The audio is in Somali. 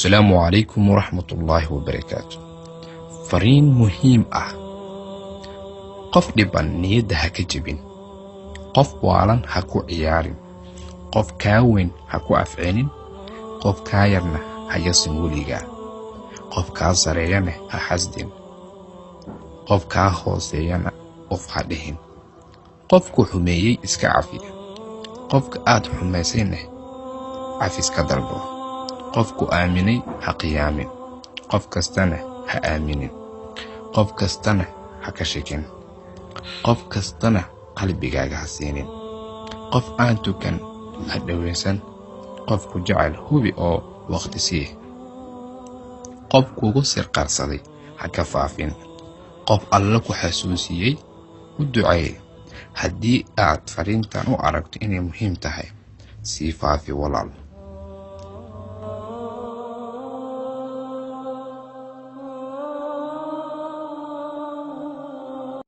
Asalaamu calaykum waraxmatullaahi wabarakaatu. Fariin muhiim ah: qof dhiban niyadda ha ka jebin, qof waalan ha ku ciyaarin, qof kaa weyn ha ku afcelin, qof kaa yarna ha yasin weligaa, qof kaa sareeyana ha xasdin, qof kaa hooseeyana uf ha dhihin, qofku xumeeyey iska cafiya, qofka aad xumaysayna cafis ka dalbo, qofku aaminay ha qiyaamin, qof kastana ha aaminin, qof kastana ha ka shakin, qof kastana qalbigaaga ha siinin, qof aan tukan ha dhowaysan, qofku jecel hubi oo waqti sii, qof kugu sirqarsaday ha ka faafin, qof alla ku xasuusiyey u duceey. Haddii aad fariintan u aragto inay muhiim tahay, sii faafi walaal.